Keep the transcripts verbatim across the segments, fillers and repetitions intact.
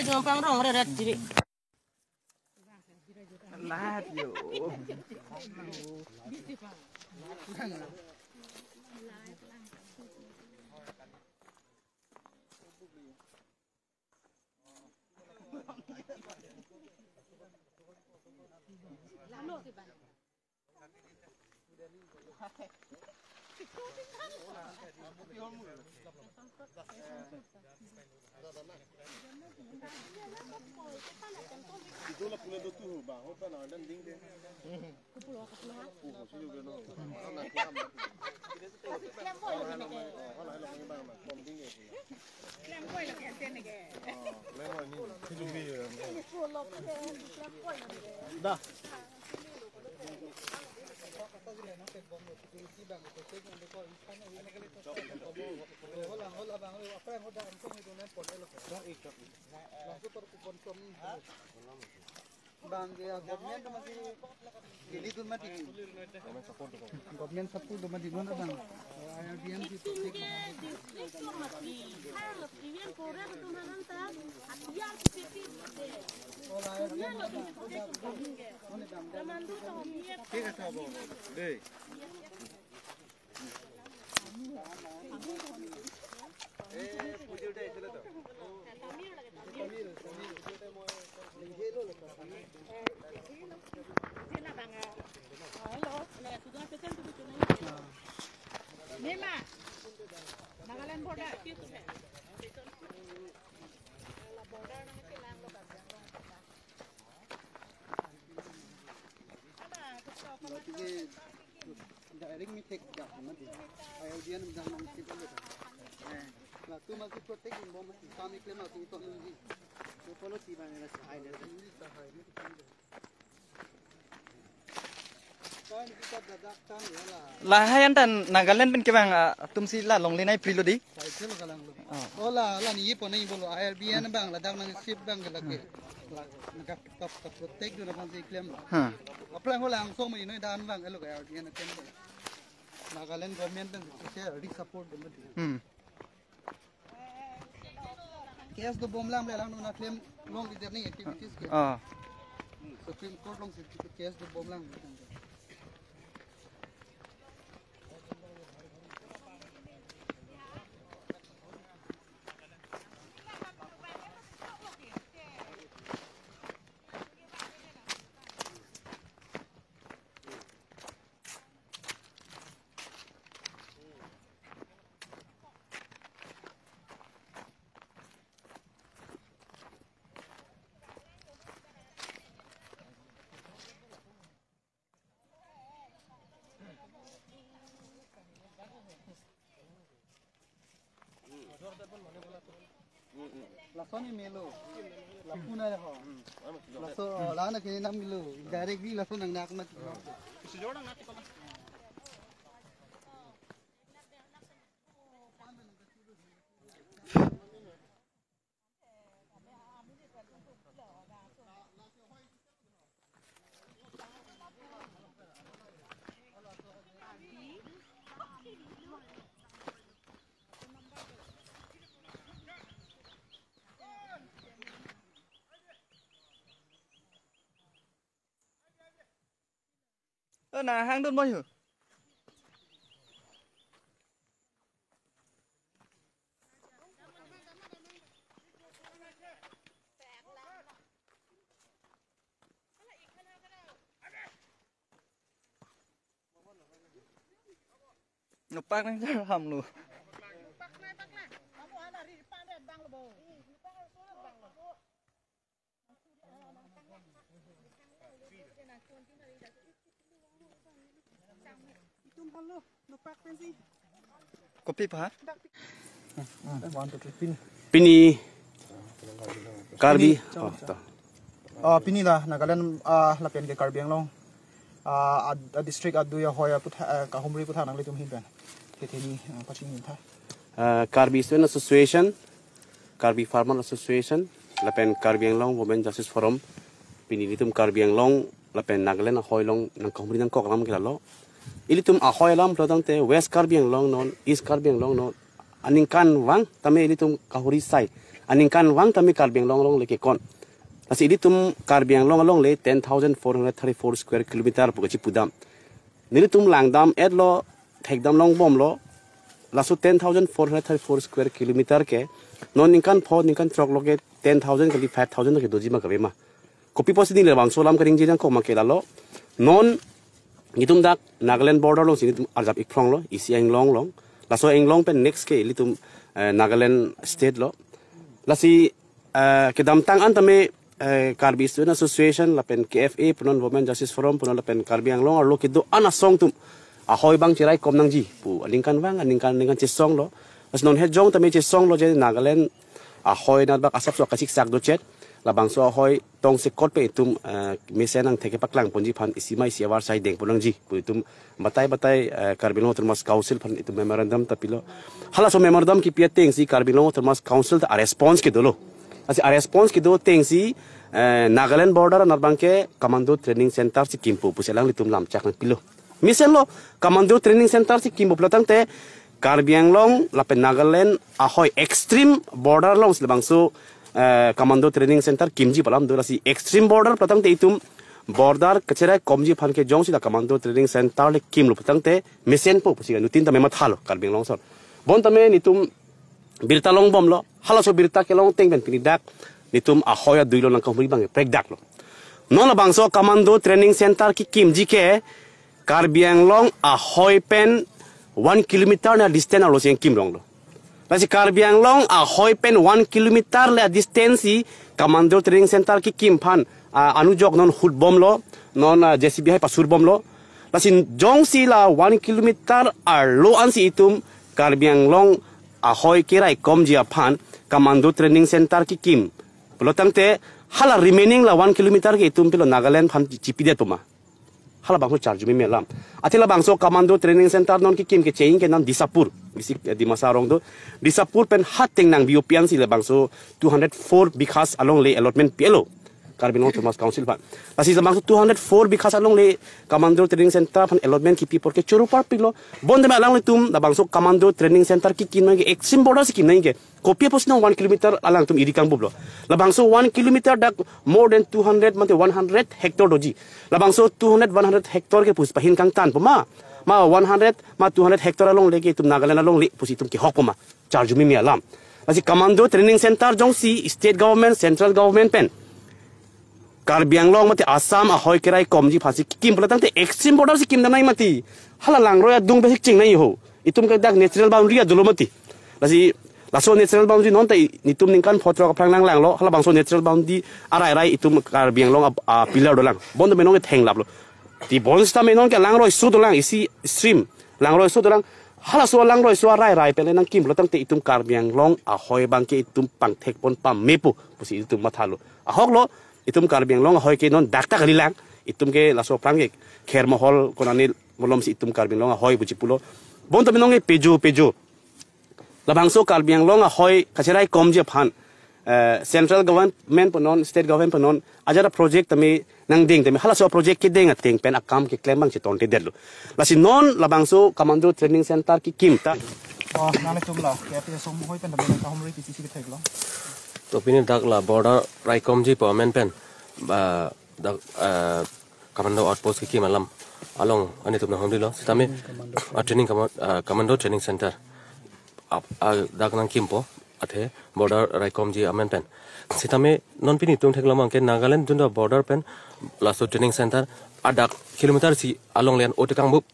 Gampang rong ret ret siri. Lahat yo. Da. Bang, ya, government masih jadi tu mati. Government support tu mati mana bang? I R B N si. Direct mi thek jak mati. I R B N jang nang sip le. Latum masih protect bom mati. Kami klem mati to nungji. Ko polo si bang na sahai le. Lahai anta Nagaland pen kevang, ah, atum si la longle nai prilo di. Cycle kalang lo. Oh. Oh, la, la ni ye pon nai bolo, I R B N bang, ladak nang sip bang ke lake. La, nagap kap kap protect dun aphan si klem. Ha. Aplang ho langsung mai noi dan bang, elo I R B N klem. Nagaland government bang, se ri support dun. Hmm. Case dobom lang, lang nang klem long di journey activities ke. Ah. Supreme Court long si case dobom lang. Lason ni melo. Lapu na ho. Laso, la na kini nam melo. Direct di lason nang nak mati. Ơ, nang hangdun bom ho. Nopak nang jar ham lo. Kopi pa? Pini Karbi. Oh, to. Ah, pini la Nagaland, ah, lapen ke Karbi Anglong, ah, ad-, a district adui ahoi aphuthak, ah, kahumri aphuthak nanglitum ahin pen thethe ni, ah, pachini tha. Ah, Karbi Student Association, Karbi Farmer Association, lapen Karbi Anglong Women Justice Forum, pini ilitum Karbi Anglong lapen Nagaland ahoi along nangkahumri nangkok alam ke lalo. Ilitum ahoi alam pulo tangte West Karbi Anglong non, East Karbi Anglong non, aningkanvang tame ilitum kahuri sai aningkanvang tame Karbi Anglong alongle kekon. Lasi ilitum Karbi Anglong alongle ten thousand four hundred thirty-four square kilometer pu kachipudam. Nelitum langdam-etlo, thekdam longbomlo. Laso ten thousand four hundred thirty-four square kilometer ke non ningkan pho, ningkan throk lo ke ten thousand kali five thousand ke doji ma kave ma. Kopi pusi neli labangso alam kaningje nangkok ma ke lalo. Non nelitum dak Nagaland border alongsi nelitum arjap-ik phronglo, isi anglong along. Laso anglong pen next ke ilitum, eh, Nagaland state lo. Lasi, eh, kedamtang an tame, eh, Karbi Student Association lapen K F A punon, Women Justice Forum punon lapen Karbi Anglong arlo kedo-an asong atum ahoi abang cheraikom nangji pu aningkanvang, aningkan, aningkan chesonglo. Lasi non hejong tame chesonglo je Nagaland ahoi narbak asapso kasiksak dochet. Labangso ahoi tongsekot pen itum, eh, mesen angthek kepaklang ponji aphan isi ma isi avarsai dengpon nangji pu itum batai batai, eh, Karbi Anglong Autonomous Council aphan itum memorandum ta pilo. Halaso memorandum kipi atengsi Karbi Anglong Autonomous Council ta a-response kedolo. Lasi a-response kedo atengsi, eh, Nagaland border anarbang ke Commando Training Center si kimpo pusi alanglitum lamchak nangpilo. Mesenlo, Commando Training Center si kimpo pulotangte Karbi Anglong lapen Nagaland ahoi extreme border alongsi labangso, eh, Commando Training Center kimji pu alam do. Lasi extreme border pulotangte itum border kacheraikomji aphan ke jongsi la Commando Training Center le kimlo pulotangte mesenpo pusi anutin tame mathalo Karbi Anglong ason. Bon tame nelitum birta longbomlo, halaso birta kelong ateng pen pini dak nelitum ahoi adui along nangkahumri abang prekdaklo. Non labangso Commando Training Center kekimji ke Karbi Anglong ahoi pen one kilometer na distance arlosi nangkim ronglo. Lasi Karbi Anglong ahoi pen one kilometer le distance si Commando Training Center kekim aphan, ah, anujok non hutbomlo, non, ah, J C B hai pasurbomlo. Lasi jongsi la one kilometer arlo ansi itum Karbi Anglong ahoi keraikomji aphan Commando Training Center kekim pulotangte hala remaining la one kilometer ke itum pilo Nagaland aphan chipidetpo ma. Halabangso charju meme alam. Athe labangso Commando Training Center non kekim kecheng ke non Disapur, bisi, eh, Dimasa arong do. Disapur pen hateng nang B O P ansi labangso two hundred four bighas alongle allotment pilo Karbi Anglong Autonomous Council aphan. Lasi labangso two hundred four bighas alongle Commando Training Center aphan allotment kipi apor ke choro parpiklo. Bon tame alanglitum labangso Commando Training Center kekim nangji ke extreme border si kim nangji ke. Kopi pusi non one kilometer alangtum iri kangbuplo. Labangso one kilometer dak more than two hundred mate one hundred hectare doji. Labangso two hundred, one hundred hectare ke pusi pahin kangtanpo ma. Ma one hundred, ma two hundred hectare alongle ke itum Nagaland alongle pusi itum kehokpo ma. Charju meme alam. Lasi Commando Training Center jongsi state government, central government pen Karbi Anglong mate Assam ahoi keraikomji aphansi kekim pulotangte extreme border si kimdam nangji mati. Hala langroi adung besik chingnangji ho. Itum ke dak natural boundary adolo mati. Lasi laso natural boundary non ta i-, nelitum ningkan pho throk aphrang nanglanglo. Halabangso natural boundary arairai itum Karbi Anglong a, a pillar dolang. Bon tame non ke thenglaplo. Ti bon sitame non ke langroi so dolang, isi stream langroi so dolang. Halaso langroi so arairai pen le nangkim pulotangte itum Karbi Anglong ahoi abang ke itum pangthekpon pamepo pusi itum mathalo. Ahoklo, itum Karbi Anglong ahoi ke non dak ta kalilang, itum ke laso aphrang ke Khermohol konane malomsi itum Karbi Anglong ahoi pu chipulo. Bon tame non ke pejo pejo. Labangso Karbi Anglong ahoi kacheraikomji aphan, eh, central government punon, state government punon, ajat a project tame nangdeng tame halaso project kedeng ateng pen akam keklem abang chetongtedetlo. Lasi non labangso Commando Training Center kekim ta. Oh, nanglitum la, K F A asong mohoi pen tame nangkahumri isi si ketheklong. To pini dak la border raikomji pu amen pen, ba, dak, eh, Commando Outpost kekim alam along nelitum nanghumrilo. Sitame, ah, training command, ah, Commando Training Center ap, ah, dak nangkimpo, athe border raikomji amen pen. Sitame non pini itum theklong abang ke Nagaland junta border pen laso training center adak kilometer isi alongle an otekang bup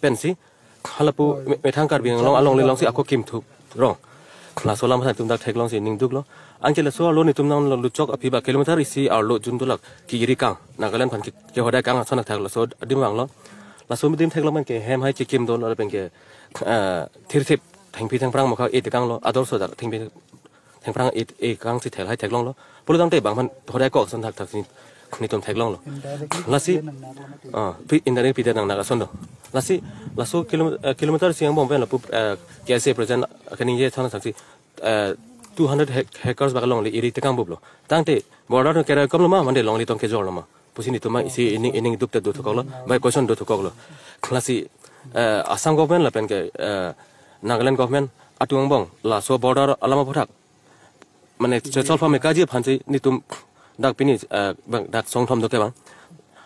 pensi halapu me-, methang Karbi Anglong alongle alongsi ako kimthu rong. Laso alam aphan itum dak theklongsi ningduklo. Anke laso arlo nelitum nanglo luchok aphi ba kilometer isi arlo jun dolak ke iri kang Nagaland aphan ke, kehodai kang ason athak laso adim vanglo. Laso adim theklong abang ke hem hai kekim do lapen ke, eh, thirthip thengpi thengphrang mokha etekanglo, ador so dak thengpi thengphrang et-, ekang si thel hai theklonglo. Pulotangte bang aphan hodai kok ason thakthak si nelitum theklonglo. Lasi, ah, pi-, indirectly pidet nangnak ason do. Lasi, laso kilo-, eh, kilometer isi angbong pen lapu, eh, K S A president kaningje thana thaksi, eh, two hundred hec-, hectares bak alongle iri tekang buplo. Tangte border tong keraikomlo ma, mande longle tong kejorlo ma pusi nelitum ma isi ining, ining dukte dothukoklo, bai question dothukoklo. Lasi, eh, Assam government lapen ke, eh, Nagaland government atum angbong laso border alam aphuthak mane solve me kaji aphansi netum dak pini, eh, bang dak songthom doke bang.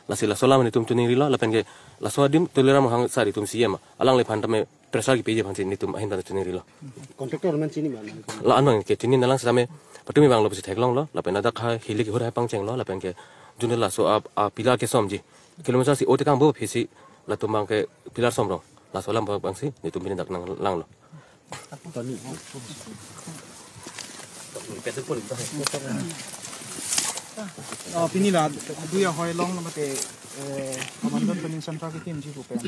Lasi laso alam netum chiningrilo lapen ke laso adim Tuliram Ronghang sir netum C M alangliphan tame pressure kepeji aphansi netum ahin ta chiningrilo. Contractor man chini man. La anong ke chini nalang sitame patumi banglo pusi theklonglo lapen adak ha hilik hur hai pangchenglo lapen ke jun laso a, a pillar kesomji. Kilometer isi otekang bo phisi latum bang ke pillar somrong. Laso alam bang si netum pini dak nanglanglo. Oh, pini la dui ahoi along mate, eh, Commando Training Center kekimji pu pen.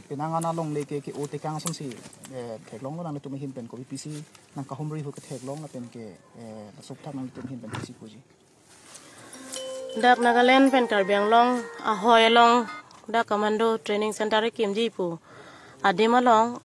Penang an alongle ke, ke-o tekang asonsi, eh, theklonglo nangtum ahin pen kopi pisi nangkahumri pu ketheklong lapen ke, eh, laso aputhak nangtum ahin pen pisi puji. Dak Nagaland pen Karbi Anglong ahoi along dak Commando Training Center kimji pu adim along